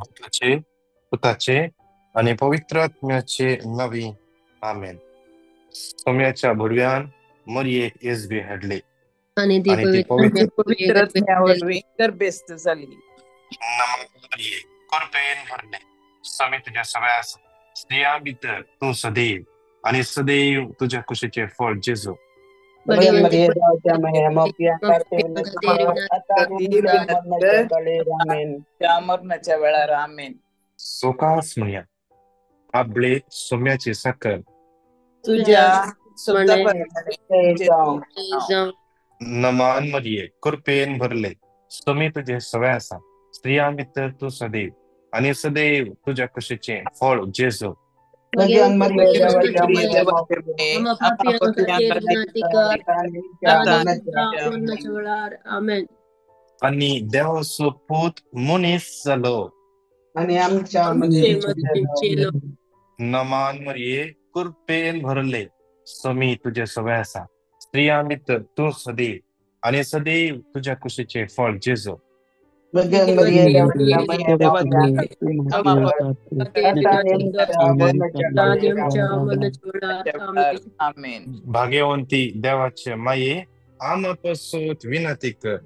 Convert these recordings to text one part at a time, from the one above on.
बापाचे, पुताचे आनी पवित्र आत्म्याचे नांवी, आमेन. सोम्याच्या भुरग्यान मरयेक येसबी हाडली आनी ती आनी ती पवित्र पवित्र पवित्र आत्म्या वरवीं गर्भेस्त जाली. नमन मरिये, कृपेन भरले, स्वामी तुज्या सगळ्या आसा, स्त्रियां भितर तूं सदैव आनी सदैव तुज्या कुशीचें फळ जेजू. भगवंती मरिये देवाच्या माये, आम्हा पाप्यांखातीर विनंती कर, आता आणि आमच्या मरणाच्या वेळेर. आमेन. त्या मरणाच्या वेळार. आमेन. सोकास म्हणया, आपले सोम्याची साखर तुझ्या म्हणे शब्दाप्रमाणे जावं. जावं. नमान मरिये, कृपेन भरले, स्वामी तुझे सगळे आसा, स्त्रियां भितर तूं सदैव आनी सदैव तुज्या कुशीचें फळ जेजू. भगवान मरिये देवाच्या देवाच्या माये, माये, माये, आम्हा आम्हा पाप्यांखातीर पाप्यांखातीर विनंती कर, आता आणि आमच्या आता आणि मरणाच्या आमच्या मरणाच्या वेळार. आमेन. आनी देवाचो पूत मनीस जालो आणि आमच्या आमचे मध्ये मदतीन चेलो. नमान मरिये, कृपेन भरले, स्वामी तुझे सगळे आसा, स्त्रियां भितर तूं सदैव आनी सदैव तुज्या कुशीचें फळ जेजू. भगवान मरिये भगवंती देवाच्या माये, आम्हा आता आणि आमच्या मरणाच्या आता आणि वेळेर. आमच्या मरणाच्या वेळार. आमेन. आमेन. भाग्यवंती देवाचे माये, आम्हा पासून विनंती कर.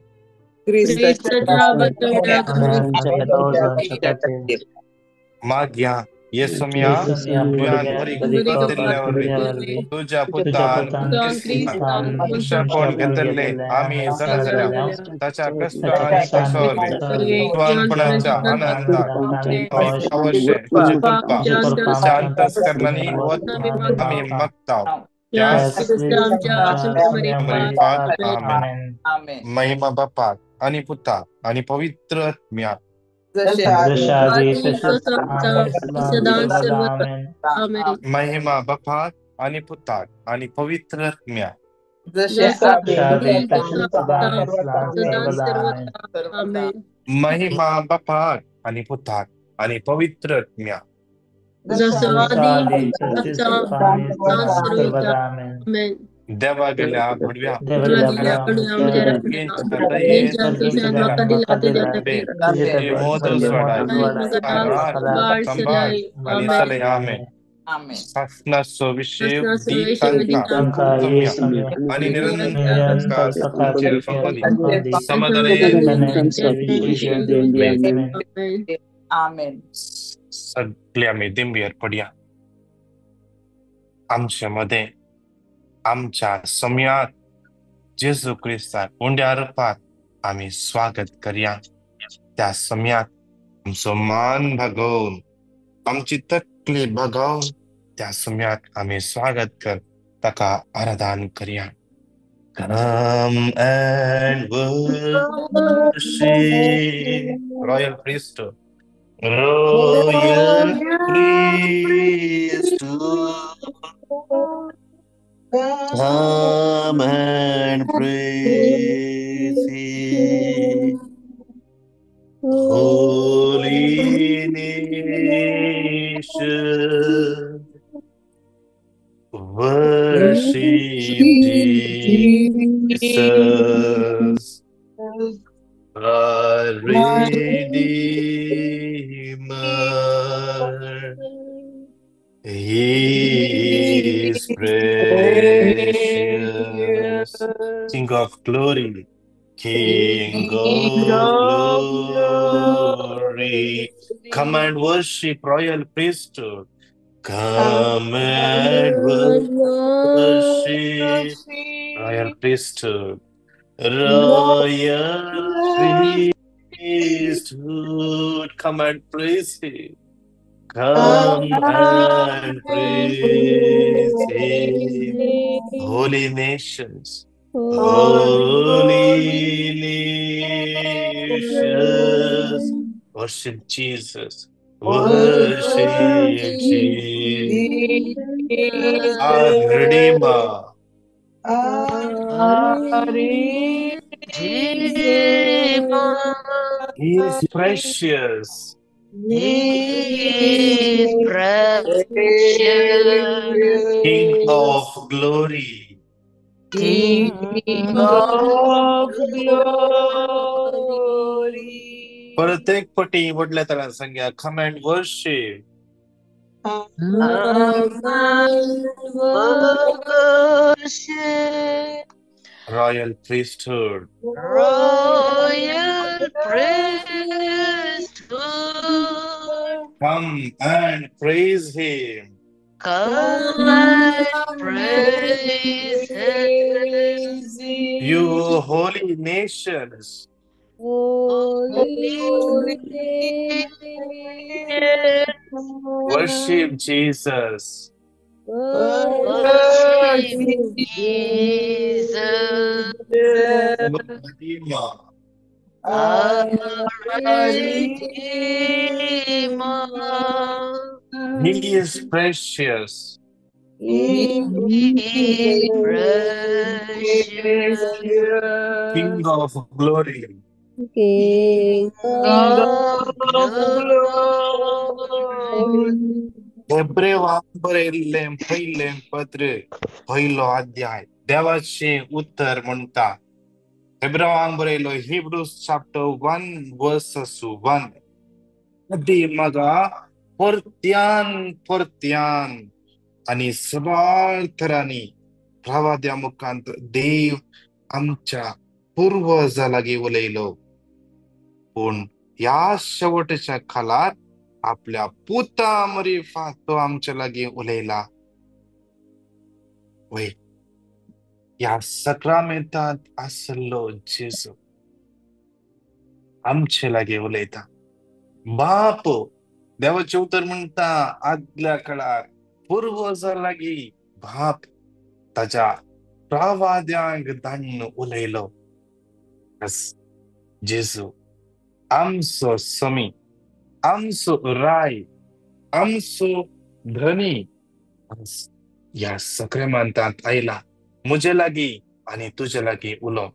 क्रिस्ताच्या क्रिस्ताच्या बचवण्याक माग्या येसुम्या तुज्यान बरी बरी दिल्ल्या वरवीं तुज्या पुतान क्रिस्तान मनुष्यपण घेतल्ले आमी जाणा जाल्या ताच्या कश्ट आनी कशा वरवीं तुवानपणाच्या आनंदाक आमी फावोशे तुजी कृपा तुज्या अंतस्करणांनी वत आमी मागता त्याच मरिफात. आमेन. आमेन. महिमा बापाक आनी पुताक आनी पवित्र आत्म्याक. जशे महिमा बापाक आनी पुताक आनी पवित्र आत्म्याक. जशे महिमा बापाक आनी पुताक आनी पवित्र आत्म्याक. देवा गेल्या भडव्या सांबाळ आनी सलय. आमेन. आमेन. सासणाचो विशय दी तांकां सम्या आनी निरंतर तुमचेर फावली समाधानान. आमेन. सगळे आमी दिंबेर पडया. आमचे मदें आमच्या सम्यात जेजू क्रिस्ताक उंड्या रुपात आमी स्वागत करया. त्या सम्यात आमचो मान भागोवन आमची तकली भागोवन त्या सम्यात आमी स्वागत कर ताका आराधन करया. Come and worship royal priesthood, royal priesthood, come and praise Him. Holy nation, worship Jesus, our Redeemer. He is precious, King of glory, King of glory. Come and worship royal priesthood. Come and worship royal priesthood. Royal priesthood. Come and praise Him. Come and praise Him. Holy nations, holy nations, worship Jesus, worship Jesus, our Redeemer. He is precious. He is precious. King of glory. King of glory. परत एक पटी व्हडल्या ताळ्यान सांगया, come and worship. Come and worship. Royal priesthood. Royal priesthood. Come and praise him. Come and praise him. You holy nations. Holy Worship Jesus. Worship Jesus. Redeemer. Our Redeemer. He is precious. He is precious. King of glory. King of glory. हेब्रेवांक बरयल्लें पयलें पत्र पयलो अध्याय देवाचें उत्तर म्हणटा. हेब्रेवांक बरयलो Hebrews chapter 1 वर्स 1. आदी मगा परत्यान परत्यान आनी सबार तरांनी प्रवाद्या मुखांत देव आमच्या पुर्वजा लागीं उलयलो, पूण ह्या शेवटच्या काळार आपल्या पुता मरिफात तो आमच्या लागीं उलयला. वय ह्या सक्रामेंतांत आसलो जेजू आमचे लागीं उलयता. बाप देवाचें उतर म्हणटा आदल्या काळार पुर्वजा लागीं बाप ताच्या प्रवाद्यांक धाडून उलयलो. जेजू आमचो समी, आमचो राय, आमचो धनी ह्या सक्रामेंतांत आयला म्हजे लागीं आनी तुजे लागीं उलो.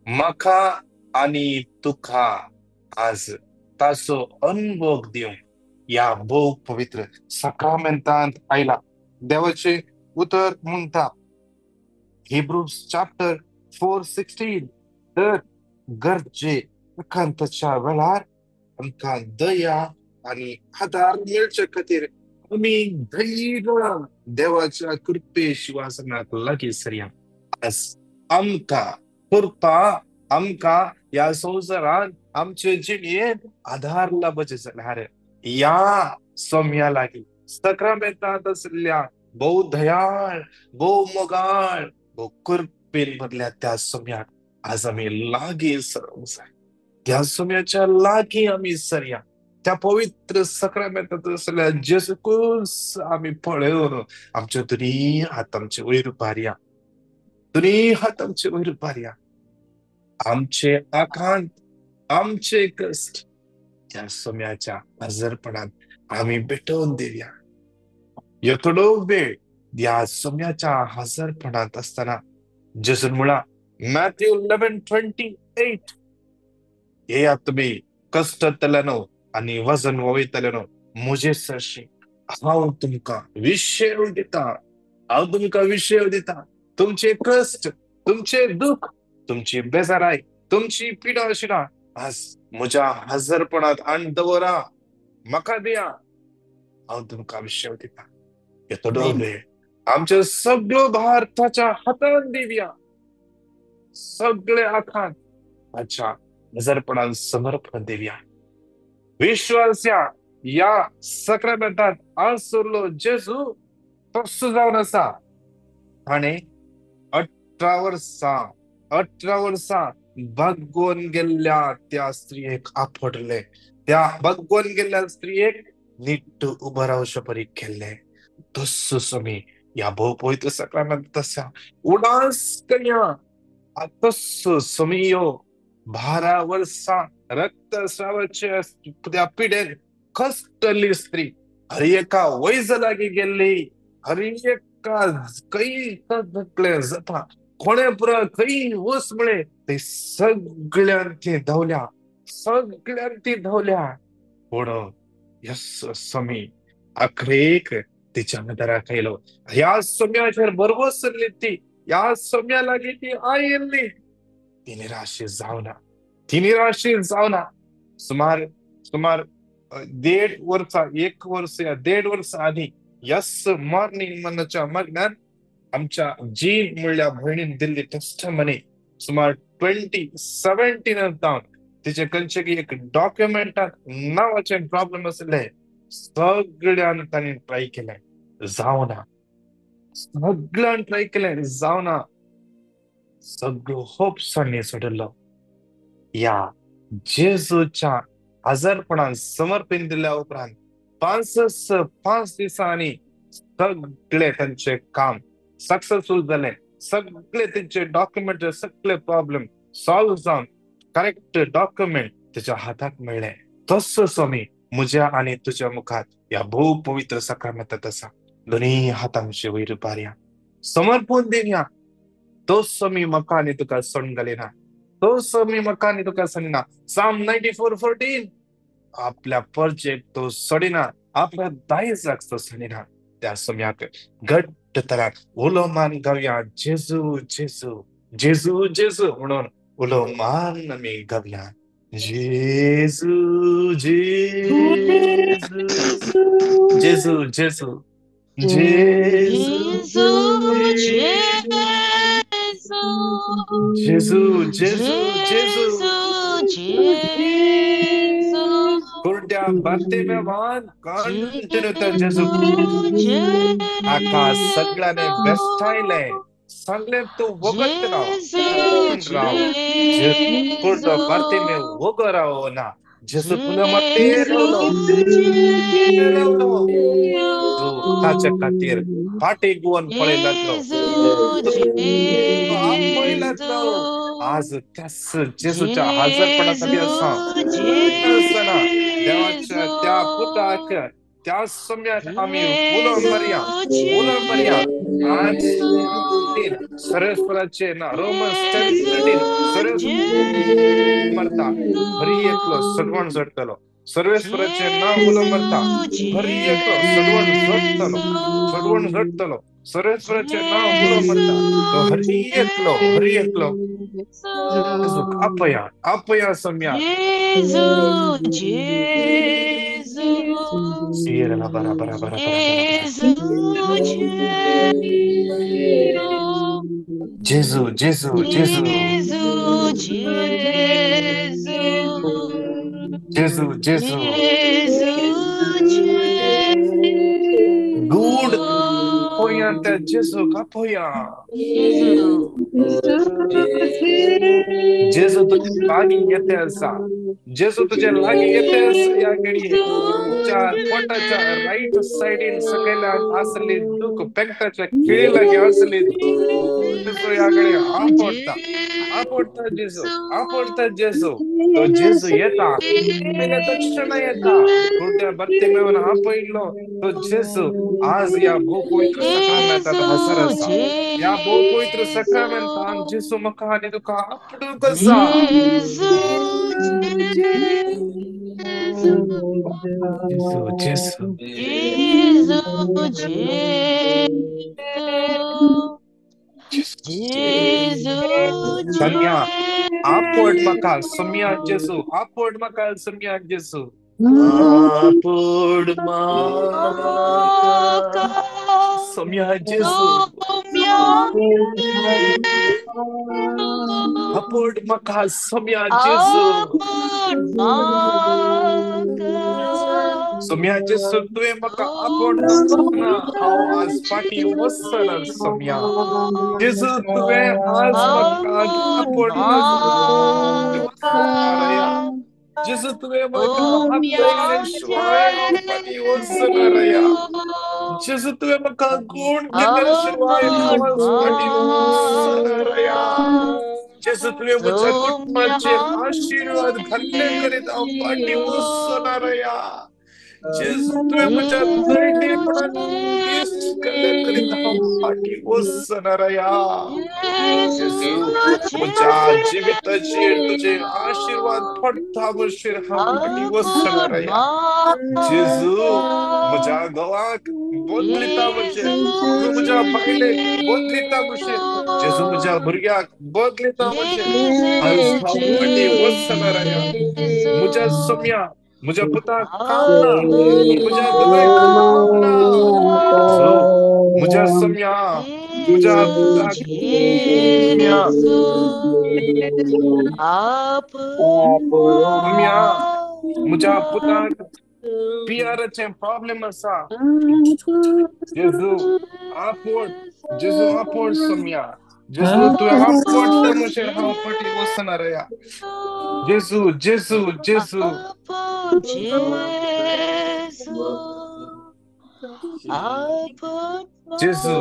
म्हाका आनी तुका आज ताचो अनुभव दिवंक ह्या भोव पवित्र सक्रामेंतांत आयला. देवाचें उतर म्हणटा हिब्रूज चॅप्टर 4:16, तर गरजे आकांताच्या वेळार आमकां दया आनी आदार मेळचे खातीर आमी धैर्यान देवाच्या कृपे शिवासनाक लागीं सरया. आज आमकां कृपा, आमकां ह्या संवसारांत आमचे जिणेंत आदार लाबचे जाल्यार ह्या सोम्या लागीं सक्रामेंतांत आशिल्ल्या भोव दयाळ, भोव मोगाळ, भोव कृपेन भरल्या त्या सोम्याक आज आमी लागीं सरूंक जाय. त्या सोम्याच्या लागीं आमी सरया. त्या पवित्र सक्रामेंतांत आशिल्ल्या जेजूकूच आमी पळोवन आमचे दोनी हात आमचे वयर उबारया, दोनी हात आमचे वयर उबारया. आमचे आकांत, आमचे कश्ट त्या सोम्याच्या हजरपणांत आमी भेटोवन दिवया. ह्यो थोडो वेळ ह्या सोम्याच्या हजरपणांत आसतना जेजून म्हळां मॅथ्यू 11:28, येयात तुमी कश्टतल्यानो आनी वजन वयतल्यानो म्हजे सरशी, हांव तुमकां विशेव दिता, हांव तुमकां विशेव दिता. तुमचे कश्ट, तुमचे दुःख, तुमची बेजाराय, तुमची पिडा शिडा आज म्हज्या हजरपणांत हाडून दवरा, म्हाका दिया, हांव तुमकां विशेव दिता. ह्यो थोडो वेळ आमचो सगळो भार ताच्या हातान दिवया, सगळे आखात ताच्या हजरपणान समर्पण दिवया. विश्वास ह्या सक्रामेंतांत आसलो जेजू तसो जावन आसा. ताणें 18 वर्सां बागोवन गेल्ल्या त्या स्त्रियेक आपडले, त्या बागोवन गेल्ल्या स्त्रियेक नीट उबो रावचे परी केल्लें. तसो आमी ह्या भोव पवित्र सक्रामेंतांत आसा. उडास करया तसो समियो 12 वर्सां रक्तस्रावाचे त्या पिडेन कष्टली स्त्री हर एका वैज लागीं गेल्ली, हर एका खंय सगळें जाता कोणे पुरा खंय वच म्हळें ते सगळ्यान ती धांवल्या, सगळ्यान ती धांवल्या. पूण यस समी आखरेक तिच्या आदाराक आयलो. ह्या सम्याचेर भरवसरली ती, ह्या सम्या लागीं ती आयिल्ली. ती निराशी जावना, ती निराशी जावना. सुमार सुमार 1.5 वर्सा, 1 वर्स या 1.5 वर्स आदी यस मॉर्निंग मनाच्या मग्नान आमच्या जीन म्हणल्या भयणीन दिल्ली टेस्टमनी सुमार 2017 जावन तिचे खंयचे एक डॉक्युमेंटाक नांवाचें प्रॉब्लम आशिल्लें. सगळ्यान तांणी ट्राय केलें, जावना. सगळ्यान ट्राय केलें, जावना. सगळो होप्स सोडिल्लो. ह्या जेजूच्या आजारपणान समर्पण दिल्या उपरांत 5 दिसांनी सगळे तांचे काम सक्सेसफूल जालें. सगळे तेंचे डॉक्युमेंट, सगळे प्रॉब्लम सॉल्व जावन करेक्ट डॉक्युमेंट तेच्या हाताक मेळ्ळें. तसो स्वामी म्हज्या आनी तुज्या मुखार ह्या भोव पवित्र साक्रामेंतांत आसा. दोनूय हातांचे वयर पारया, समर्पण दिवया. तो स्वामी म्हाका आनी तुका सोडून घालिना, तो स्वामी म्हाका आनी तुका सोडिना. साम 94:14 आपल्या परजेक तो सोडिना, आपल्या दायजाक तो सोडिना. त्या स्वाम्याक घट्ट तरान उलो मान गावया, जेजू जेजू जेजू जेजू म्हणून उलो मान आमी गावया. जेजू जेजू जेजू जेजू जेजू जेजू जेजू जेजू. कुर्ड्या बार्तिमेवान कंटिन्यू तर जेजू आका सगळ्याने बेस्टायले, सगळे तूं वगत राव, राव. कुर्डो बार्तिमेव वगो राव ना, जेजू पुन्हा मातेर रावलो, रावलो. ताच्या खातीर फाटी गुवन पळय लागलो, पळय लागलो. आज त्याच जेजूच्या हजरपणासाठी आसा आसतना देवाच्या त्या पुताक त्या समयाक आमी उलो मारया, उलो मारया. आज सर्वेस्पराचे ना रोमन्स 10:13 सर्वेस्पर मरता हरी एकलो सगवण जोडटलो. सर्वेस्पराचे नांव उलो मरता हरी एकलो सगवण जोडटलो, सगवण जोडटलो. सर्वेस्पराचे नांव उलो मरता तो हरी एकलो, हरी एकलो. आपया आपया सम्या बरा बरा बरा. जेजू जेजू जेजू जेजू जेजू. गूड पोया त्या जेजू कापोया. जेजू तुझे लागीं येते आसा, जेजू तुझे लागीं येते आसा. ह्या घडये पोटाच्या रायट सायडीन सकयल्यान आसली दूख, पेंटाच्या खिळी लागीं आसली जेजू ह्या घडये आपडटा, आपडटा जेजू, आपडटा जेजू. तो जेजू येता, तक्षणा येता. कुर्ड्या बार्तिमेवान आपयल्लो तो जेजू आज ह्या भोव पवित्र साक्रामेंतांत हजर आसा. ह्या भोव पवित्र साक्रामेंतांत जेजू म्हाका आनी तुका आपडूंक आसा. जेजू जेजू सम्या आपड म्हाका, सम्या जेजू आपड म्हाका, सम्या जेजू आपड म्हाका, सम्या जेजू आपड म्हाका, सम्या जेजू, सम्या जेजू. तुवें म्हाका आपड ना, हांव आज फाटीं वचना. सम्या जेजू तुवें आज म्हाका आपड जेजू, तुवें म्हाका आपयले शिवाय हांव फाटीं वचना रया. जेजू तुवें म्हाका गूण केले शिवाय हांव आज फाटीं वचना रया. जेजू तुवें म्हज्या कुटुंबाचेर आशिर्वाद घाल्ले करीत हांव फाटीं वचना रया. जेजू तुवें म्हज्या तरणाटेपणान करीत हांव फाटी वचना. जेजू म्हज्या जिविताचेर तुजे आशिर्वाद पडटा म्हणशीर हांव फाटी वचना. जेजू म्हज्या घोवाक बदलिता म्हणशीर, तूं म्हज्या बायलेक बदलिता म्हणशीर, जेजू म्हज्या भुरग्याक बदलिता म्हणशीर आज हांव फाटी वचना. म्हज्या सोम्या म्हज्या पुताक काम ना, म्हज्या धुवेक काम ना, म्हज्या सोम्या म्हज्या पुताक सोम्या म्हज्या पुताक पिआराचें प्रॉब्लेम आसा. जेजू आपोड, जेजू आपोड सोम्या, जेजू तुवें आपोडटा म्हणशीर हांव फाटी वचना रे. जेजू जेजू जेजू जेजू जेजू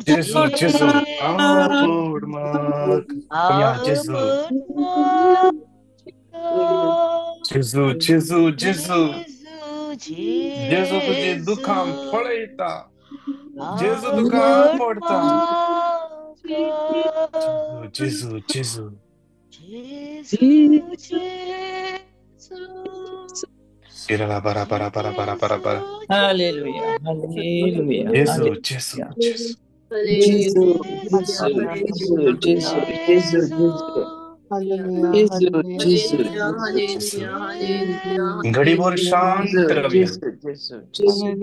जेजू जेजू आपोड म्हाका जेजू जेजू जेजू जेजू जेजू तुजी दुखां पळयता, जेजू तुका पडटा. जेजू जेजू शिरला बरा बरा बरा बरा बरा बरा. Hallelujah hallelujah. जेजू जेजू जेजू जेजू जेजू जेजू जेजू जेजू जेजू. घडीभर शांत रावया,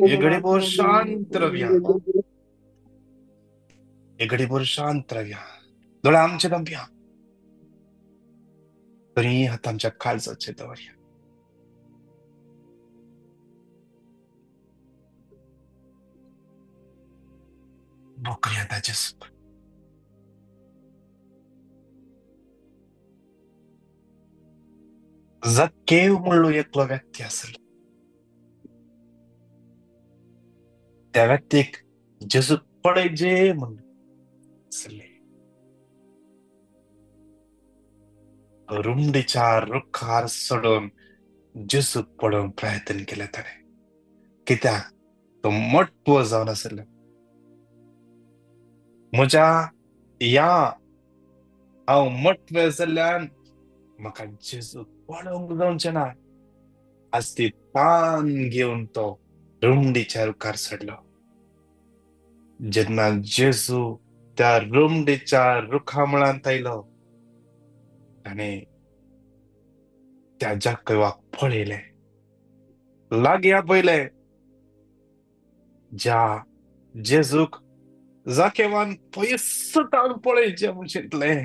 हे घडीभर शांत रावया, हे घडीभर शांत रावया. दोळे आमचे दमया तरी हात आमच्या काळजाचे दवरया. बकऱ्या ताचे जक्केव म्हणलो एकलो व्यक्ती आसलो. त्या व्यक्तीक जेजू पळयजे म्हणून आसले. रुमडीच्या रुखार सोडून जेजूक पळोवंक प्रयत्न केले ताणें, कित्याक तो मोटवो जावन आसलो. म्हज्या ह्या हांव मोटवे जाल्ल्यान म्हाका जेजू पळोवंक जावचें ना. आज ती तान घेवन तो रुमडीच्या रुखार चडलो. जेन्ना जेजू त्या रुमडीच्या रुखा मुळांत आयलो ताणें त्या जाकवाक पळयलें, लागीं आपयलें. ज्या जेजूक जाकेवान पयस ताण पळयचें म्हूण चिंतलें,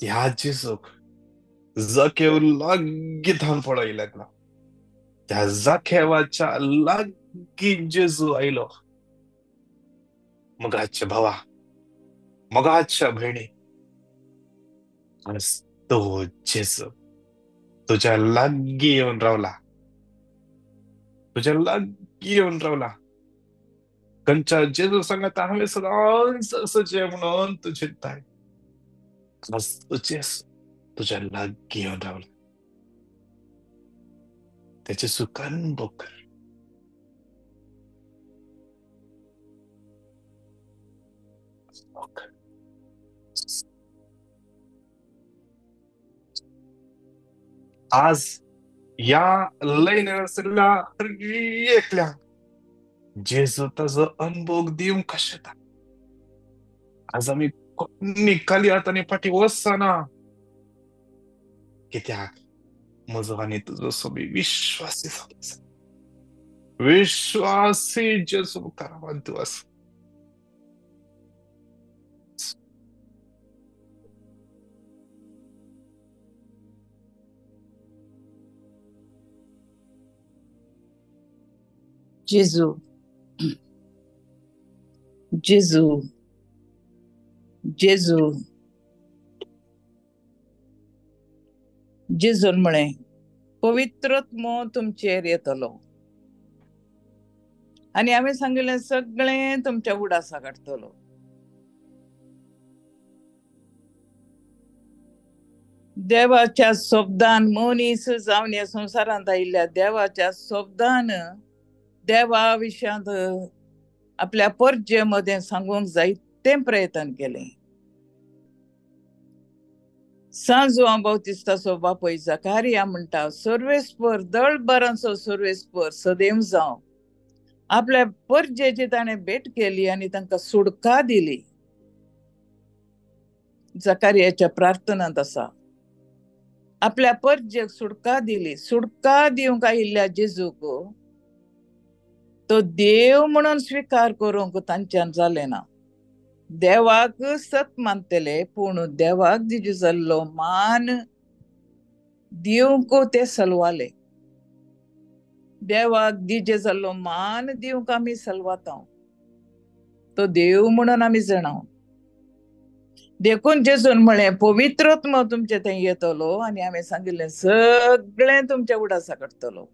त्या जेजूक जाकेव लागीं थावन पळय लागलो. त्या जाकेवाच्या लागीं जेजू आयलो. मगाच्या भावा, मगाच्या भयणी, आज तो जेजू तुझ्या लागीं येवन रावला, तुझ्या लागीं येवन रावला. खंयच्या जेजू सांगता हांवें सदांच असचें म्हणून तूं चिंताय, आज तो जेजू तुझ्या लागीं येवन रावला. त्याचे सुखान कर. आज या लयन आशिल्ल्या हर एकल्या जेजू ताजो अनुभव दिवंक शकता. आज आमी निकाली हातांनी फाटी वचना, कित्याक म्हजो आनी तुजो सोबी विश्वासी जावन, विश्वासी जेजू मुखार तूं आसा. जेजू जेजू जेजू जेजून म्हळें, पवित्रत्मो तुमचेर येतलो आनी हांवें सांगिल्लें सगळें तुमच्या उडासा काडटलो. देवाच्या शब्दान मनीस जावन ह्या संवसारांत आयिल्ल्या देवाच्या शब्दान देवा विशयांत आपल्या परजे मदें सांगूंक जायतें प्रयत्न केलें. सांत जुवांव बाप्तिस्ताचो बापूय जकारिया म्हणटा, सर्वेस्पर दळभरांचो सर्वेस्पर सदैव जावं. आपल्या परजेची ताणें भेट केली आनी तांकां सुडका दिली. जकारियाच्या प्रार्थनांत आसा, आपल्या परजेक सुडका दिली. सुडका दिवंक आयिल्ल्या जेजूक तो देव म्हणून स्विकार करूंक तांच्यान जालें ना. देवाक सत मानतले पूण देवाक दिजो जाल्लो मान दिवंक ते सलवाले. देवाक दिजे जाल्लो मान दिवंक आमी सलवाता, तो देव म्हणून आमी जाणा. देखून जेजून म्हळें, पवित्रात्मो तुमचे थंय येतलो आनी हांवें सांगिल्लें सगळें तुमच्या उडासा काडटलो.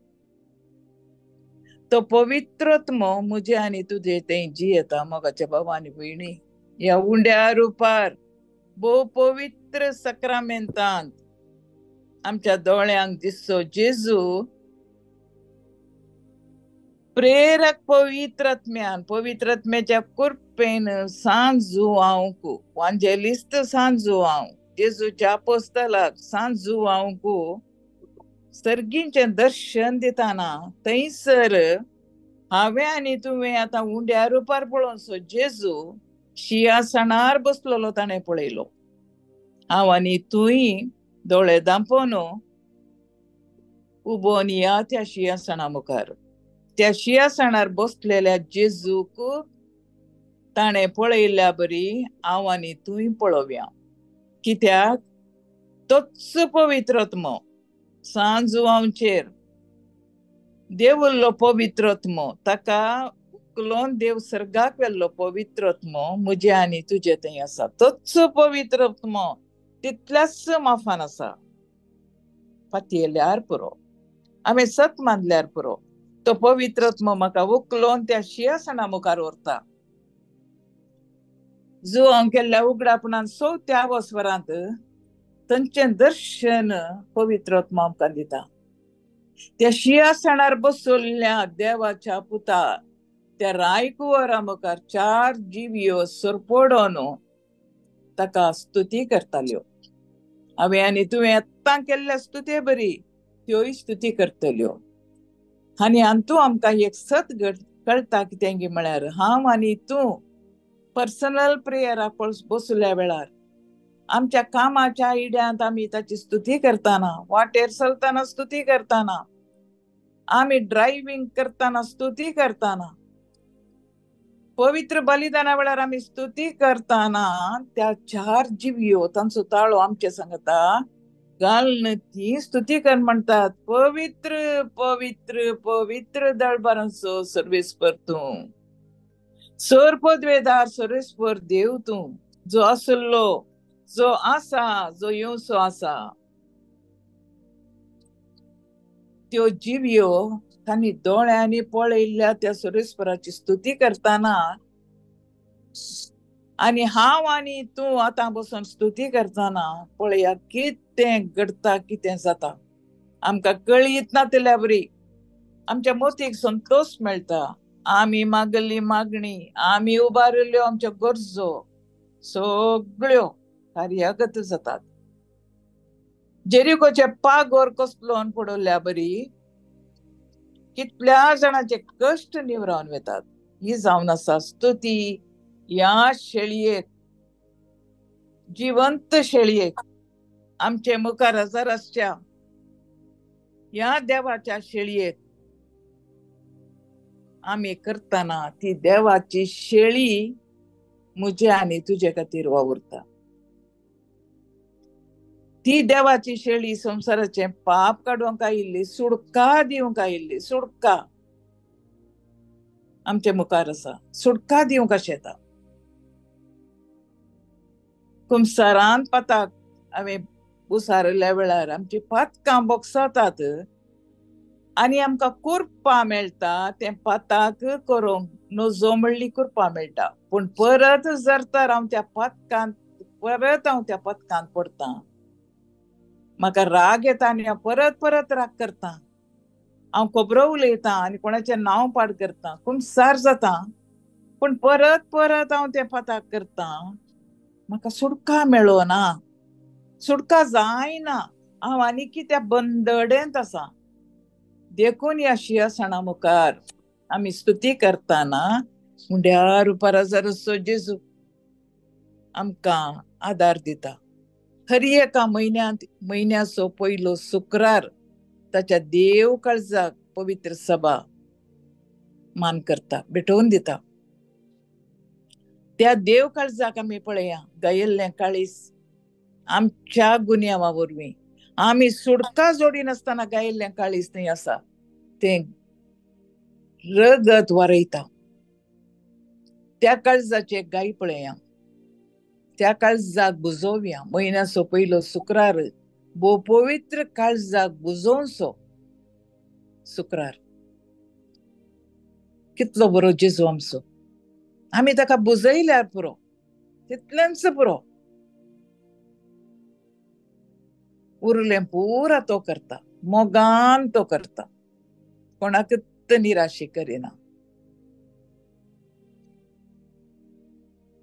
तो पवित्रात्मो म्हजे आनी तुजे थंय जियेता. मोगाच्या बाबा आनी भयणी, ह्या उंड्या रुपार भोव पवित्र सक्रामेंतांत आमच्या दोळ्यांक दिसचो जेजू प्रेरक पवित्रात्म्यान, पवित्रात्म्याच्या कृपेन सांत जुवांवक, वांजेलिस्त सांत जुवांव, जेजूच्या आपोस्तलाक सांत जुवांवक सर्गींचें दर्शन दिताना थंयसर हांवें आनी तुवें आतां उंड्या रुपार पळोवचो जेजू शिंयासणार बसलेलो ताणें पळयलो. हांव आनी तूंय दोळे दांपोवन उबोन या त्या शिंयासणा मुखार. त्या शिंयासणार बसलेल्या जेजूक ताणें पळयल्ल्या बरी हांव आनी तूंय पळोवया. कित्याक तोच पवित्रात्मो सांत जुवांवचेर देवल्लो पवित्रात्मो, ताका उखलोन देव सर्गाक व्हेल्लो पवित्रात्मो म्हजे आनी तुजे थंय आसा. तोच पवित्रात्मो तितल्याच माफान आसा. पातयेल्यार पुरो, हांवें सत मानल्यार पुरो, तो पवित्रात्मो म्हाका उखलोन त्या शिंयासणा मुखार व्हरता. जुवांव केल्ल्या उगडापणान चवथ्या वसवरांत तांचें दर्शन पवित्रात्मो आमकां दिता. त्या शिंयासणार बसवल्ल्या देवाच्या पुता त्या रायकुवरा मुखार चार जिवयो सरपडोन ताका स्तुती करताल्यो. हांवें आनी तुवें आत्तां केल्ल्या स्तुते बरी त्योय स्तुती करतल्यो. आनी हातूंत आमकां एक सत कळटा कितें गी म्हळ्यार हांव आनी तूं पर्सनल प्रेयराक बसल्या वेळार आमच्या कामाच्या आयड्यांत आमी ताची स्तुती करतना, वाटेर चलतना स्तुती करतना, आमी ड्रायव्हींग करतना स्तुती करतना, पवित्र बलिदाना वेळार आमी स्तुती करतना त्या चार जिवयो तांचो ताळो आमचे सांगता घालून ती स्तुती कर म्हणटात, पवित्र पवित्र पवित्र दळबारांचो सर्वेस्पर तूं, सर पदवेदार सर्वेस्पर देव तूं, जो आसलो, जो आसा, जो येवचो आसा. त्यो जिवयो तांणी दोळ्यांनी पळयल्ल्या त्या सर्वेस्पराची स्तुती करतना आनी हांव आनी तूं आतां बसून स्तुती करतना पळया कितें घडटा, कितें जाता. आमकां कळीत नातल्या बरी आमच्या मोतीक संतोश मेळटा. आमी मागली मागणी, आमी उबारिल्ल्यो आमच्यो गरजो सगळ्यो कार्यागत जातात. जेरिकोचे पागोर कसलोन पडवल्ल्या बरी कितल्या जाणांचे कश्ट निवरावन वेतात. ही जावन आसा स्तुती ह्या शेळयेक, जिवंत शेळयेक, आमचे मुखार हजर आसच्या ह्या देवाच्या शेळयेक आमी करतना ती देवाची शेळी म्हजे आनी तुजे खातीर वावुरता. ती देवाची शेळी संवसाराचें पाप काडूंक आयिल्ली, सुडका दिवंक आयिल्ली, सुडका आमचे मुखार आसा, सुडका दिवंक आशेता. कुमसारान पाताक हांवें उसारिल्ल्या वेळार आमची पातकां बोगसातात आनी आमकां कुरपा मेळटा. तें पाताक करूंक नजो म्हणली कुरपा मेळटा, पूण परत जर तर हांव त्या पातकांत, परत हांव त्या पातकांत पडटा, म्हाका राग येता आनी हांव परत परत राग करता, हांव खबरो उलयतां आनी कोणाचें नांव पाड करता, कुमसार जाता, पूण परत परत हांव तें पाताक करता, म्हाका सुटका मेळना, सुटका जायना, हांव आनीकी त्या बंदडेंत आसा. देखून ह्या शिंयासणा मुखार आमी स्तुती करतना मुंड्या रुपार रस्तो जेजू आमकां आदार दिता. हर एका म्हयन्यांत म्हयन्याचो पयलो शुक्रार ताच्या देव काळजाक पवित्र सभा मान करता, भेटोवन दिता. त्या देव काळजाक आमी पळया गायिल्लें काळीज आमच्या गुन्यांवा वरवीं आमी सुटका जोडी नासतना गायिल्लें काळीज थंय आसा, तें रगत वारयता. त्या काळजाचे गाय पळया, त्या काळजाक बुजोवया. म्हयन्याचो पयलो शुक्रार भोव पवित्र काळजाक बुजोवचो शुक्रार. कितलो बरो जेजू आमचो, आमी ताका बुजयल्यार पुरो, तितलेंच पुरो, उरलें पुरा तो करता, मोगान तो करता, कोणाकच निराशी करिना.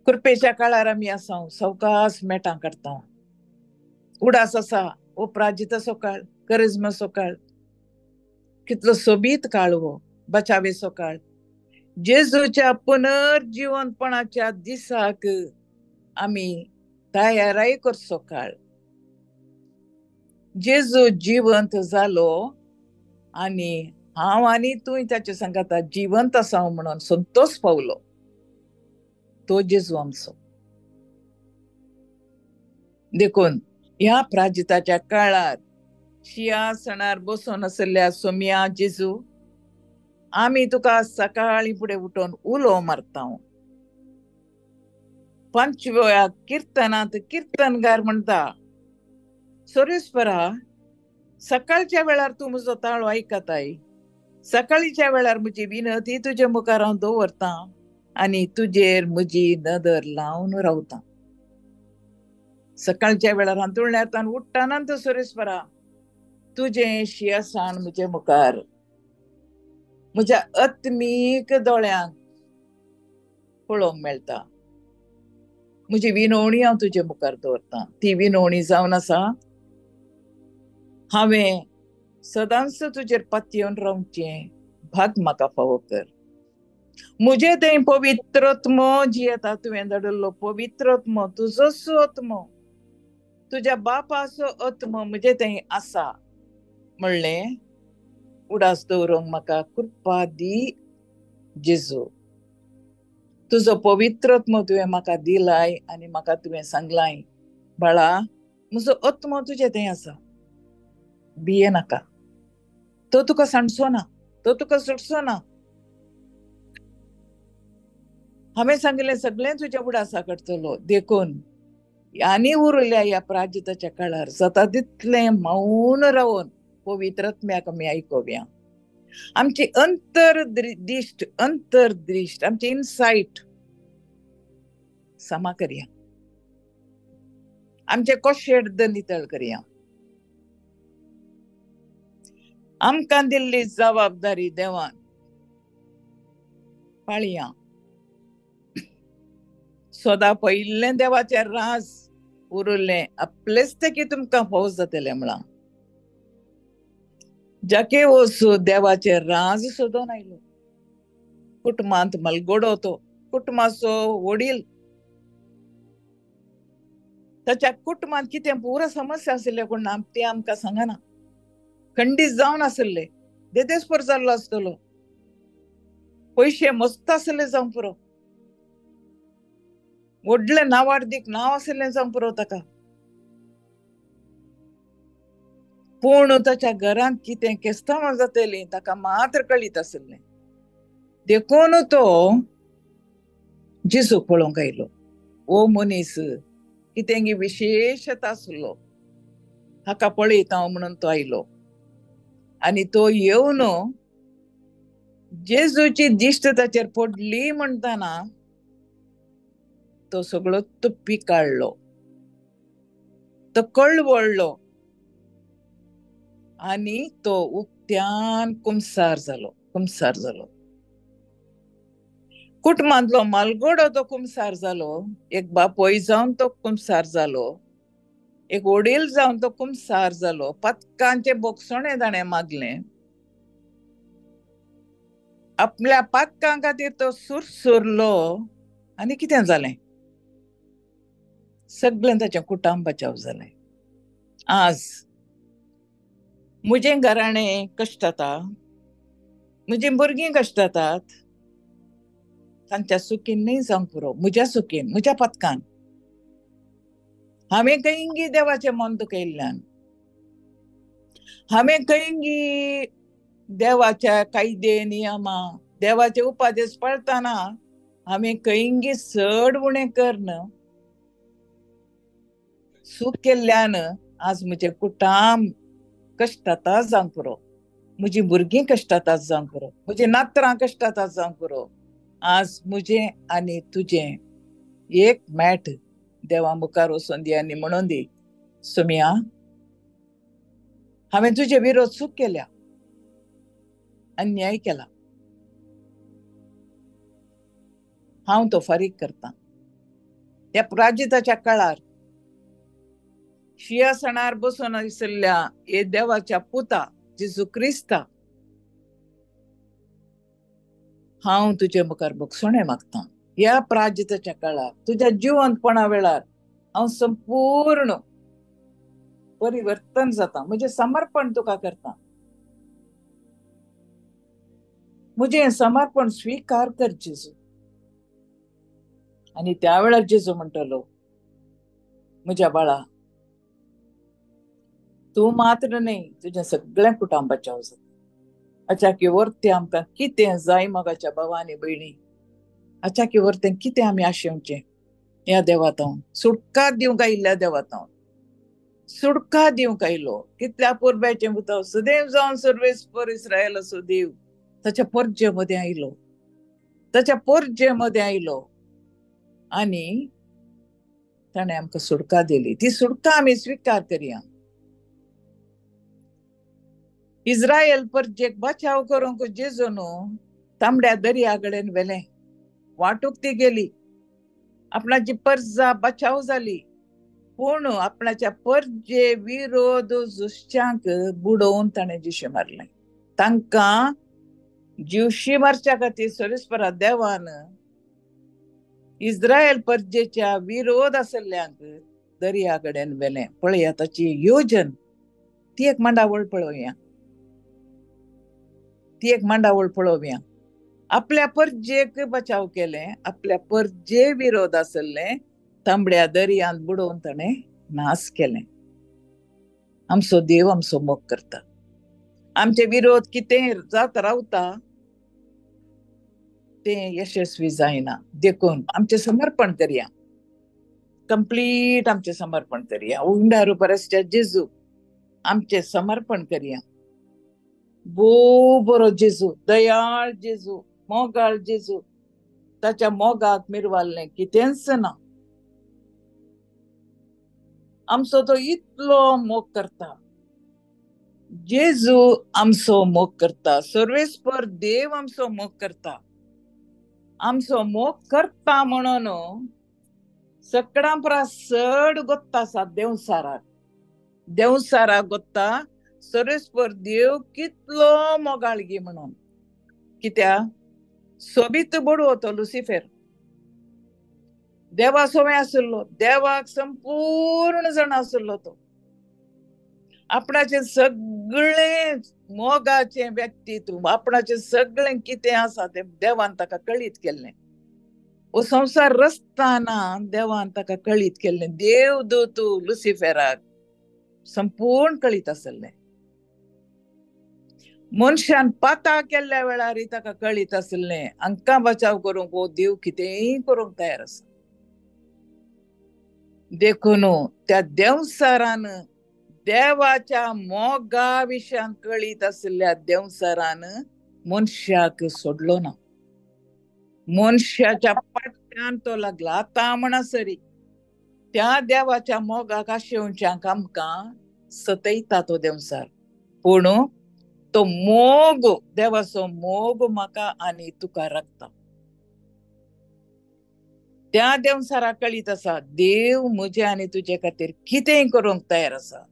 कृपेच्या काळार आमी आसा, सवकास मेटां काडटा, उडास आसा हो प्राजिताचो काळ, करिज्माचो काळ, कितलो सोबीत काळ हो बचावेचो काळ. जेजूच्या पुनर्जिवनपणाच्या दिसाक आमी तयाराय करचो काळ. जेजू जिवंत जालो आनी हांव आनी तूं ताचे सांगाता जिवंत आसा म्हणून संतोष पावलो तो जेजू आमचो. देखून ह्या प्राजिताच्या काळार शिंयासणार बसून आशिल्ल्या सोम्या जेजू, आमी तुका सकाळी फुडें उठोवन उलो मारता. पंचव्या किर्तनांत किर्तनगार म्हणटा, सोरेस्परा सकाळच्या वेळार तूं म्हजो ताळो आयकताय, सकाळीच्या वेळार म्हजी विनती तुजे मुखार हांव दवरता आनी तुजेर म्हजी नदर लावन रावता. सकाळच्या वेळार हांतुळण्यार तान उठ्ठाना तो सोरेस्परा तुजें शिंयासण म्हजे मुखार म्हज्या आत्मीक दोळ्यांक पळोवंक मेळटा. म्हजी विनवणी हांव तुजे मुखार दवरता, ती विनवणी जावन आसा हांवें सदांच तुजेर पातयेवन रावचें भाग म्हाका फावो कर. म्हजे थंय पवित्रत्म जियेता, तुवें धाडिल्लो पवित्रत्म, तुजोच आत्मो, तुज्या बापाचो आत्मो म्हजे थंय आसा म्हणलें उडास दवरूंक म्हाका कृपा दी जेजू. तुजो पवित्रत्म तुवें म्हाका दिलाय आनी म्हाका तुवें सांगलाय, बाळा म्हजो आत्मो तुजे थंय आसा, भिये नाका, तो तुका सांडचो ना, तो तुका सुटचो ना. हांवें सांगिल्लें सगळें तुज्या उडासा करतलो. देखून आनी उरल्या ह्या प्राजिताच्या काळार जाता तितलें मौन रावन पवित्रत्म्याक आमी आयकोवया. आमची अंतर्दिश्ट, अंतर्दृष्ट, आमची इनसायट समा करया, आमचे कोशेड नितळ करया. आमकां दिल्ली जबाबदारी देवान पाळया. सदां पयिल्लें देवाचें राज उरलें आपलेच ते की तुमकां फौज जातलें म्हळां. जाके वसू देवाचें राज सोदून आयलो, कुटुंबांत मलगोडो तो, कुटुंबाचो वडील, ताच्या कुटुंबांत कितें पुरा समस्या आशिल्ले कोण ना ते आमकां सांगना, खंडीत जावन आशिल्ले, देदेसपर जाल्लो आसतलो, पयशे मस्त आशिल्ले जावंक पुरो, व्हडलें नांवाडदीक नांव आशिल्लें जावंक पुरो ताका, पूण ताच्या घरांत कितें केस्तांवां जातलीं ताका मात्र कळीत आशिल्लें. देखून तो जेजूक पळोवंक आयलो. ओ मनीस कितें विशेशता आसलो, हाका पळयता हांव म्हणून तो आयलो. आनी तो येवन जेजूची दिश्ट ताचेर पडली म्हणटना तो सगळो तो पिकाळलो, तो कळवळ्ळो. आनी तो उक्त्यान कुमसार जालो, कुमसार जालो. कुटुंबांतलो मालगोडो तो कुमसार जालो, एक बापोय जावन तो कुमसार जालो, एक वडील जावन तो कुमसार जालो. पातकांचे बोगसणे ताणें मागलें, आपल्या पातकां खातीर तो सुरसुरलो. आनी कितें जालें? सगळें ताचें कुटुंब बचाव जालें. आज म्हजें घराणें कश्टता, म्हजीं भुरगीं कश्टतात, तांच्या सुखीन न्हय जावंक पुरो, म्हज्या सुखीन, म्हज्या पथकान. हांवें खंयगी देवाचें मन दुखयल्ल्यान, हांवें खंयगी देवाच्या कायदे नियमा, देवाचे उपादेश पाळतना हांवें खंयगी चड उणें करून चूक केल्ल्यान आज म्हजें कुटुंब कश्टाता जावंक पुरो, म्हजीं भुरगीं कश्टातात जावंक पुरो, म्हजीं नातरां कश्टातात जावंक पुरो. आज म्हजें आनी तुजें एक मॅट देवा मुखार वचून दी आनी म्हणून दी, सुमिया हांवें तुजे विरोध चूक केल्या, अन्याय केला, हांव तो फारीक करता. त्या प्राजिताच्या काळार शियासणार बसून आशिल्ल्या हे देवाच्या पुता जेजू क्रिस्ता, हांव तुजे मुखार बक्षणें मागता. ह्या प्राजिताच्या काळार तुज्या जिवंतपणा वेळार हांव संपूर्ण परिवर्तन जाता, म्हजें समर्पण तुका करता, म्हजें समर्पण स्विकार कर जेजू. आनी त्या वेळार जेजू म्हणटलो, म्हज्या बाळा तूं मात्र न्हय, तुज्या सगळ्या कुटुंबाच्या वचत. अचाकी वरतें आमकां कितें जाय मोगाच्या भावा आनी भयणी, अचाकी वरतें कितें आमी आशेवचें ह्या देवातावन, सुटका दिवंक आयिल्ल्या देवातावन, सुटका दिवंक आयलो. कितल्या पुरब्याचें पुता सुदेव जावन सर्वेस्पर इस्रायल असो देव ताच्या पोरजे मदें आयलो, ताच्या पोरजे मदें आयलो आनी ताणें आमकां सुटका दिली. ती सुटका आमी स्विकार करया. इस्रायल परजेक बचाव करूंक जेजून तांबड्या दर्या कडेन व्हेलें, वाटूक ती गेली, आपणाची परजा बचाव जाली, पूण आपणाच्या परजे विरोध झुजच्यांक बुडोवन ताणें जिशे मारलें. तांकां जिवशी मारच्या खातीर सर्वेस्परा देवान इस्रायल परजेच्या विरोध आशिल्ल्यांक दर्या कडेन व्हेलें. पळया ताची योजन, ती एक मांडावळ पळोवया, ती एक मांडावळ पळोवया. आपल्या परजेक बचाव केलें, आपल्या परजे विरोध आशिल्लें तांबड्या दर्यांत बुडोवन ताणें नाश केलें. आमचो देव आमचो मोग करता, आमचे विरोध कितें जात रावता तें यशस्वी जायना. देखून आमचें समर्पण करया, कंप्लीट आमचें समर्पण करया. उंडारू परसच्या जेजू आमचें समर्पण करया. भोव बरो जेजू, दयाळ जेजू, मोगाळ जेजू, ताच्या मोगाक मिरवाल्लें कितेंच ना. आमचो तो इतलो मोग करता, जेजू आमचो मोग करता, सर्वेस्पर देव आमचो मोग करता. आमचो मोग करता म्हणून सगळ्यां परस चड गोत्ता आसा देवसाराक, देवसाराक गोत्ता सर्वेस्पर देव कितलो मोगाळगी म्हणून. कित्याक सोबीत बडवो तो लुसिफेर, देवा सोवे आशिल्लो, देवाक संपूर्ण जण आशिल्लो तो, आपणाचें सगळें मोगाचें व्यक्तित्व, आपणाचें सगळें कितें आसा तें देवान ताका कळीत केल्लें. हो संवसार रचतना देवान ताका कळीत केल्लें, देवदूत लुसिफेराक संपूर्ण कळीत आशिल्लें. मनशान पाता केल्ल्या वेळार ताका कळीत आशिल्लें हांकां बचाव करूंक हो देव कितेंय करूंक तयार आसा. देखून त्या देवसारान देवाच्या मोगा विशयान कळीत आशिल्ल्या देवसारान मनशाक सोडलो ना, मनशाच्या पाट्यान तो लागला. आतां म्हणसरी त्या देवाच्या मोगाक आशेवच्यांक आमकां सतयता तो देवसार. पूण तो मोग, देवाचो मोग म्हाका आनी तुका राखता. त्या देवसारा कळीत आसा देव म्हजे आनी तुजे खातीर कितेंय करूंक तयार आसा.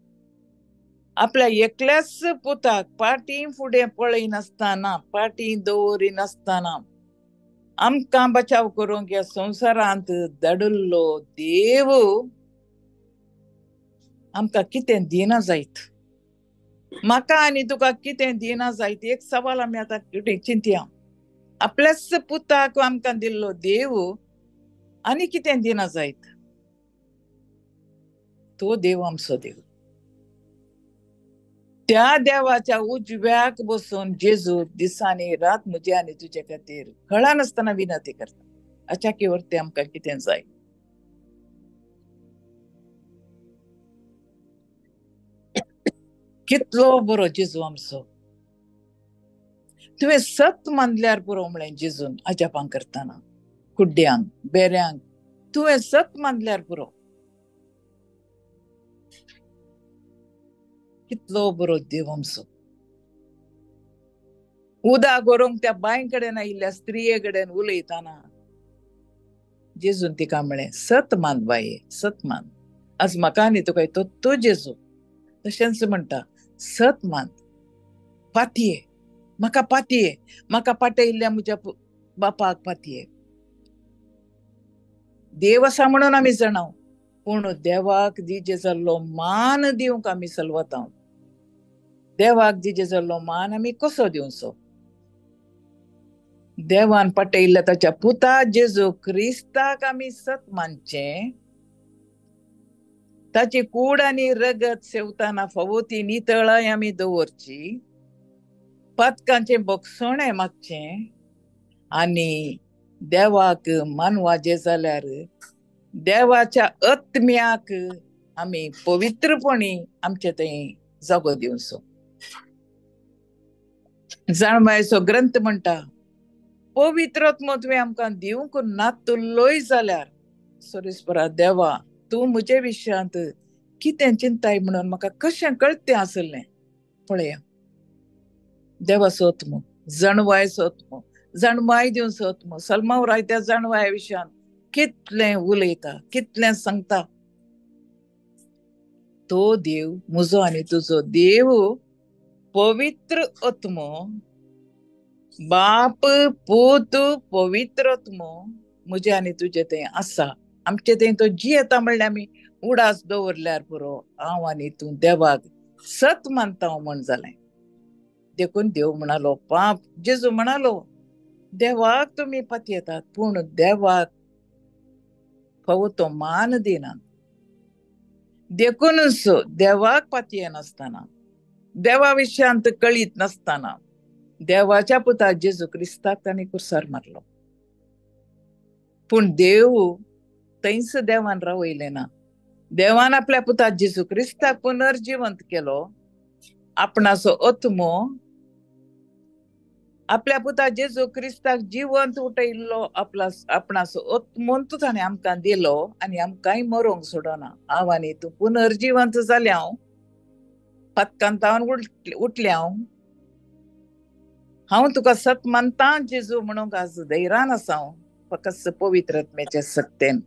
आपल्या एकल्याच पुताक पाटी फुडें पळयनासतना, पाटी दवरिनासतना आमकां बचाव करूंक ह्या संवसारांत धाडिल्लो देव आमकां कितें दिना जायत, म्हाका आनी तुका कितें दिना जायत, एक सवाल आमी आतां चिंतया. आपल्याच पुताक आमकां दिल्लो देव आनी कितें दिना जायत, तो देव आमचो देव. त्या देवाच्या उजव्याक बसून जेजू दिसांनी रात म्हजे आनी तुजे खातीर कळनासतना विनंती करता. अचाकी वरती आमकां कितें जाय. कितलो बरो जेजू आमचो. तुवें सत मानल्यार पुरो म्हळें जेजून अजापां करतना, कुड्ड्यांक बेऱ्यांक तुवें सत मानल्यार पुरो. कितलो बरो देव आमचो. उदक गरोवंक त्या बांय कडेन आयिल्ल्या स्त्रिये कडेन उलयतना जेजून तिका म्हळें, सत मान बाये, सत मान. आज म्हाका आनी तुका तो तो जेजू तशेंच म्हणटा, सत मान, पातये म्हाका, पातये म्हाका, पाटयिल्ल्या म्हज्या बापाक पातये. देव आसा म्हणून आमी जाणाव, पूण देवाक दिजे जाल्लो मान दिवंक आमी सलवता. देवाक दिजे जाल्लो मान आमी कसो दिवचो? देवान पाटयिल्ल्या ताच्या पुता जेजू क्रिस्ताक आमी सत मानचें, ताची कूड आनी रगत सेवताना फावो ती नितळाय आमी दवरची, पातकांचें बक्षणें मागचें आनी देवाक मानवाचें जाल्यार देवाच्या आत्म्याक आमी पवित्रपणी आमचे थंय जागो दिवचो. जाणवायचो ग्रंथ म्हणटा, पवित्र आत्मो तुवें आमकां दिवंक नातुल्लोय जाल्यार सोरीस्परा देवा तूं म्हजे विशयांत कितें चिंताय म्हणून म्हाका कशें कळतें आसलें. पळया, देवाचो आत्मो, जाणवायचो आत्मो, जाणवाय दिवचो आत्मो. सलमाव राय त्या जाणवाय विशयांत कितलें उलयता, कितलें सांगता. तो देव म्हजो आनी तुजो देव पवित्र आत्मो, बाप पूत पवित्र आत्मो म्हजे आनी तुजे थंय आसा. आमचे थंय तो जियेता म्हणल्यार आमी उडास दवरल्यार पुरो, हांव आनी तूं देवाक सत मानता म्हण जालें. देखून देव म्हणालो, पाप जेजू म्हणालो, देवाक तुमी पातयेतात पूण देवाक फावो तो मान दिनात. देखूनच देवाक पातयेनासतना, देवा विशयांत कळीत नासतना देवाच्या पुता जेजू क्रिस्ताक तांणी कुर्सार मारलो. पूण देव थंयच देवान रावयलें ना. देवान आपल्या पुता जेजू क्रिस्ताक पुनर्जिवंत केलो. आपणाचो आत्मो आपल्या पुता जेजू क्रिस्ताक जिवंत उठयल्लो आपला आपणाचो आत्मोंत ताणें आमकां दिलो आनी आमकांय मरोंक सोडना. हांव आनी तूं पुनर्जिवंत जालें, हांव पातकांतावन उठलें, हांव हांव तुका सत मानता जेजू म्हणूंक आज धैर्यान आसा. हांव फकत पवित्र आत्म्याच्या सक्तेन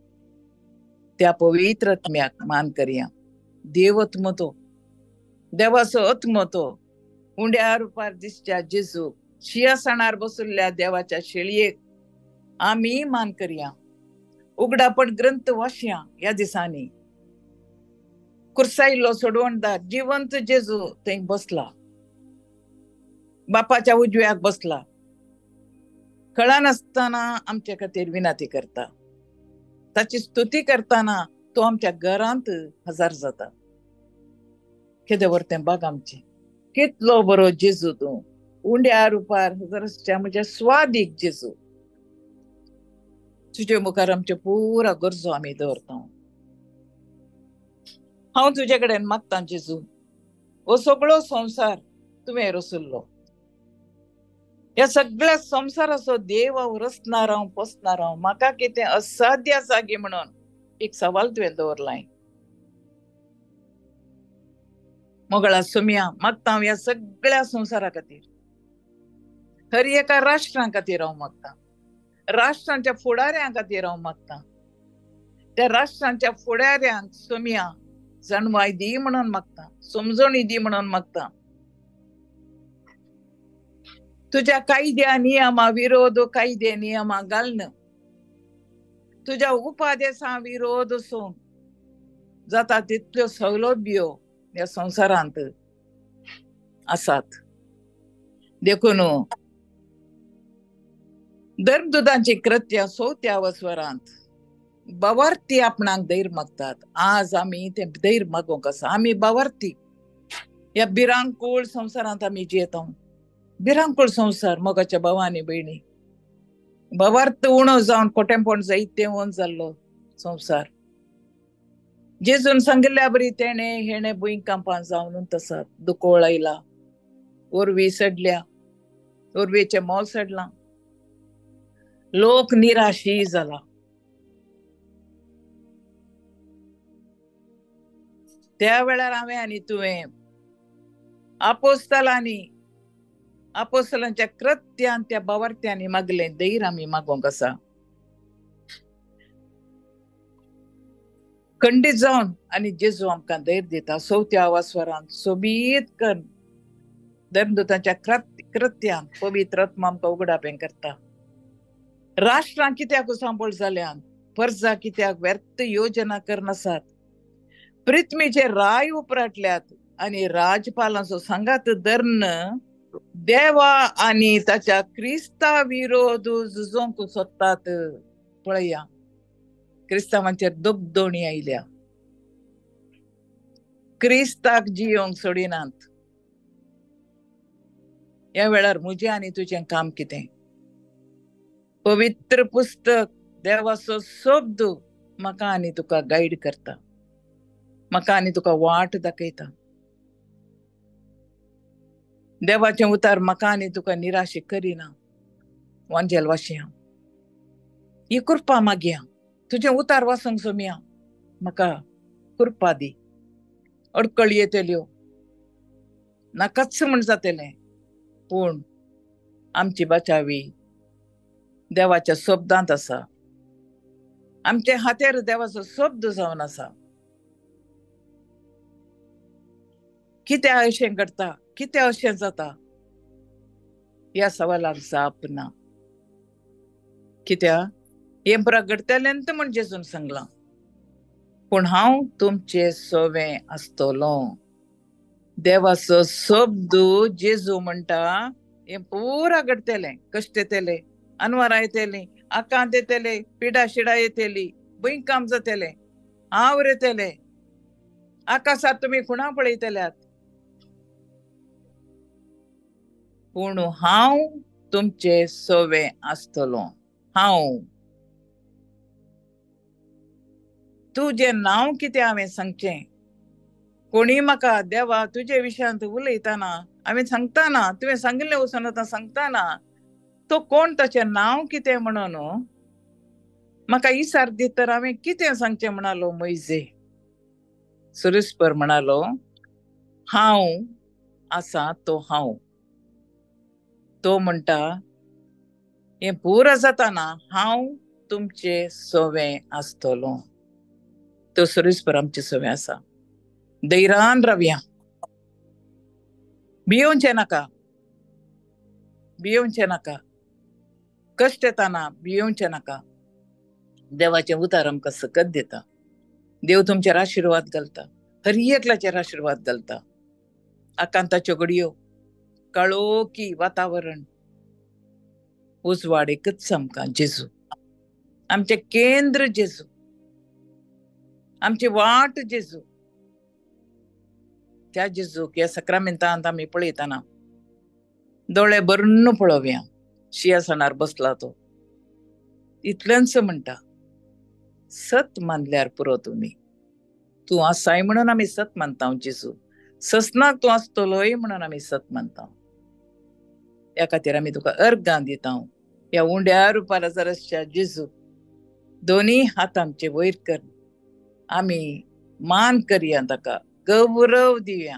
त्या पवित्र आत्म्याक मान करया. देव आत्मो तो, देवाचो आत्मो तो उंड्या रुपार दिसच्या जेजू शिंयासणार बसुल्ल्या देवाच्या शेळयेक आमी मान करया. उगडापण ग्रंथ वाचया ह्या दिसांनी. कुर्सायिल्लो सोडवणदार जिवंत जेजू थंय बसला, बापाच्या उजव्याक बसला, कळनासतना आमच्या खातीर विनंती करता. ताची स्तुती करतना तो आमच्या घरांत हजार जाता. केदें व्हर तें बाग आमचें, कितलो बरो जेजू तूं, उंड्या रुपार हजारच्या म्हज्या स्वादीक जेजू. तुजे मुखार आमच्यो पुरा गरजो आमी दवरता. हांव तुजे कडेन मागतां जेजू, हो सगळो संवसार तुवें रचल्लो. ह्या सगळ्या संवसाराचो देव हांव रचणार, हांव पोसणार, हांव म्हाका कितें असाध्य आसा गी म्हणून एक सवाल तुवें दवरलाय. मोगळा सोम्या मागता हांव ह्या सगळ्या संवसारा खातीर, हर एका राष्ट्रां खातीर हांव मागता, राष्ट्रांच्या फुडाऱ्यां खातीर हांव मागता. त्या राष्ट्रांच्या फुडाऱ्यांक सोम्या जाणवाय दी म्हणून मागता, समजणी दी म्हणून मागता. तुज्या कायद्या नियमा विरोध कायदे नियमा घालून तुज्या उपादेसा विरोध सोन जाता तितल्यो सौलभ्यो ह्या संवसारांत आसात. देखून धर्मदूतांची कृत्या चवथ्या वस्वरांत बावार्थी आपणाक धैर्य मागतात. आज आमी तें धैर्य मागोवंक आसा. आमी बावार्थी ह्या भिरांकूळ संवसारांत आमी जियेता. भिरांकूळ संवसार मोगाच्या भावा आनी भयणी, भावार्थ उणो जावन खोटेंपण जायतें ओन जाल्लो संवसार. जेजून सांगिल्ल्या बरी तेणें हेणें भुंयकांपां जावन तसात दुकोळ आयला, ओरवी सडल्या, ओरवेचें मोल सडलां, लोक निराशी जाला. त्या वेळार हांवें आनी तुवें आपोस्तलांनी आपोस्तलांच्या कृत्यान त्या बावार्थ्यांनी मागलें धैर्य आमी मागोवंक आसा. खंडीत जावन आनी जेजू आमकां धैर्य दिता. चवथ्या आवास्वरान सोबीत कर धर्मदूतांच्या कृत्यान पवित्र आत्मा आमकां उगडापें करता. राष्ट्रां कित्याक सांबळ जाल्यान, परजा कित्याक व्यर्थ योजना करनासात, पृथ्वीचे राय उपराटल्यात आनी राजपालांचो सांगात धर्न देवा आनी ताच्या क्रिस्ता विरोध झुजोवंक सोदतात. पळया क्रिस्तांवांचेर दबदोणी आयल्या, क्रिस्ताक जियोंक सोडिनात. ह्या वेळार म्हजें आनी तुजें काम कितें? पवित्र पुस्तक देवाचो शब्द म्हाका आनी तुका गायड करता, म्हाका आनी तुका वाट दाखयता. देवाचें उतार म्हाका आनी तुका निराशे करिना. वांजेल वाशया ही कृपा मागया, तुजें उतार वाचूंक सोमया, म्हाका कृपा दी. अडकळ येतल्यो नाकाच म्हण जातलें, पूण आमची बचावी देवाच्या शब्दांत आसा. आमचे हातेर देवाचो शब्द जावन आसा. कित्याक अशें घडटा, कित्याक अशें जाता, ह्या सवालाक जाप ना. कित्याक हें पुरा घडटलें म्हण जेजून सांगलां, पूण हांव तुमचे सोवें आसतलो. देवाचो शब्द जेजू म्हणटा हें पुरा घडटलें. कश्ट येतले, अनवरां येतली, आकांत येतले, पिडा शिडा येतली, भुंयकांप जातले, our येतले, आकाशांत तुमी खुणा पळयतल्यात, पूण हांव तुमचे सोवे आसतलो. हांव तुजें नांव कितें हांवें सांगचें? कोणी म्हाका देवा तुजे विशयांत उलयतना हांवें सांगतना, तुवें सांगिल्लें वचून आतां सांगतना तो कोण, ताचें नांव कितें म्हणून म्हाका इसार दीत तर हांवें कितें सांगचें म्हणालो मोयजे. सुरेशपर म्हणालो हांव आसा तो हांव. तो म्हणटा हें पुरा जाताना हांव तुमचे सोवें आसतलो. तो सुरेशपर आमचे सोवें आसा. धैर्यान रावया, भियोवचें नाका, भियोवचें नाका, कश्ट येताना भियोवचें नाका. देवाचें उतार आमकां सकत दिता. देव तुमचेर आशिर्वाद घालता, हर एकल्याचेर आशिर्वाद घालता. आकांताच्यो घडयो, काळोखी वातावरण, उजवाड एकच आमकां जेजू, आमचें केंद्र जेजू, आमची वाट जेजू. त्या जेजूक ह्या सक्रामेंतांत आमी पळयतना दोळे भरून पळोवया. शिंयासनार बसला तो, इतलेंच म्हणटा सत मानल्यार पुरो तुमी. तूं आसाय म्हणून आमी सत मानता जेजू, ससनाक तूं आसतलोय म्हणून आमी सत मानता. ह्या खातीर आमी तुका अर्गां दिता. ह्या उंड्या रुपार रस्त्या जेजू दोनी हात आमचे वयर कर, आमी मान करया, ताका गौरव दिवया.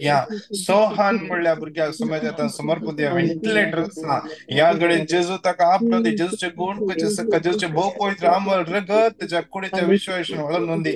भुरग्यां, सोहान म्हणल्या भुरग्याक समाज आतां समर्पण दिया. व्हेंटिलेटर आसा ह्या घडये जेजू ताका आपलो दी. जेजूचे गुण खंयचे सकाळ जेजूचे भोव पवित्र आमल रगत तेच्या कुडीच्या विश्वासन वळून नोंदी.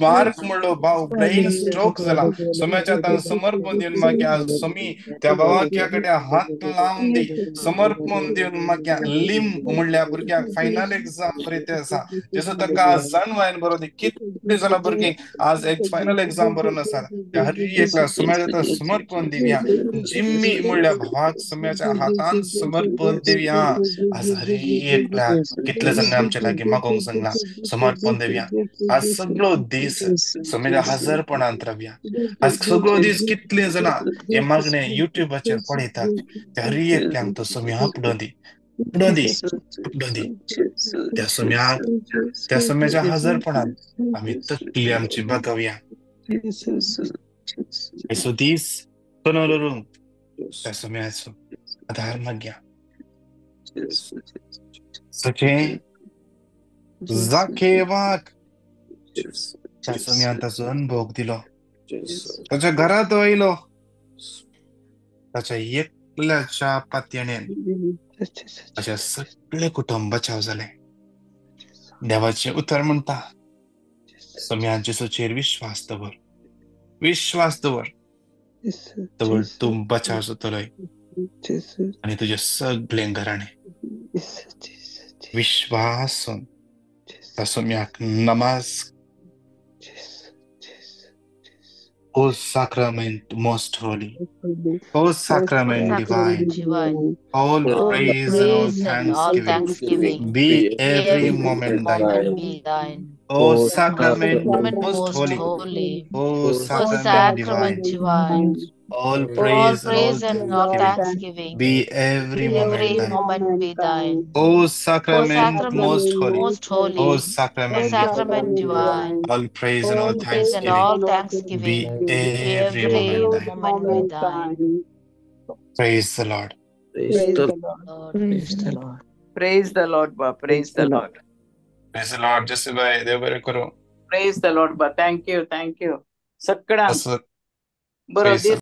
मार्क म्हणलो भाव ब्रेन स्ट्रोक जाला, सोम्याच्या हातान समर्पण दिवन मागीर आज सोमी त्या भावाक्या कडेन हात लावन दी, समर्पण दिवन मागीर लिम म्हणल्या भुरग्याक फायनल एग्जाम बरें आसा. जेजू ताका जाणवायन बरो दी. कितले जाणां भुरगीं आज एक फायनल एग्जाम बरोवन आसा, त्या हर एकल्या सोम्याच्या हातान समर्पण दिवया. जिम्मी म्हणल्या भावाक सोम्याच्या हातान समर्पण दिवया. आज हर एकल्या कितले जाणां आमच्या लागीं मागोंक सांगला समर्पण दिवया. आज सगळो दीस सोम्याच्या हजरपणांत रावया. आज सगळो दीस कितले जाणां हे मागणे युट्यूबाचेर पळयतात, त्या हर एकल्यांक तो सोम्या आपडो दी, आपडो दी, आपडो दी. त्या सोम्याक, त्या सोम्याच्या हजरपणांत आमी तकली आमची बागोवया. आयचो दीस करून त्या सोम्याचो आधार मागया. सगळें जाकेवाक त्या सोम्यान ताचो अनुभव दिलो, ताच्या घरांत आयलो, ताच्या एकल्याच्या पातयेन ताच्या सगळे कुटुंब बचाव जालें. देवाचें उतर म्हणटा, सोम्यान जेजूचेर विश्वास दवर, विश्वास दवर, दवर तूं बचाव जातलोय आनी तुजें सगळें घराणें. विश्वासून त्या सोम्याक नमाज. O sacrament most holy, O sacrament divine, all praise and all thanksgiving be every moment thine. O sacrament most holy, O sacrament divine, all praise and all thanksgiving be every moment thine. O sacrament most holy, O sacrament divine, all praise and all thanksgiving be every moment thine. Praise the Lord. Praise the Lord. Praise the Lord. Praise the Lord, ba. Praise the Lord. Praise the Lord. Jesse bhai, देव बरें करूं. Praise the Lord, ba. Thank you, thank you. सगळ्यांक बरो दीस.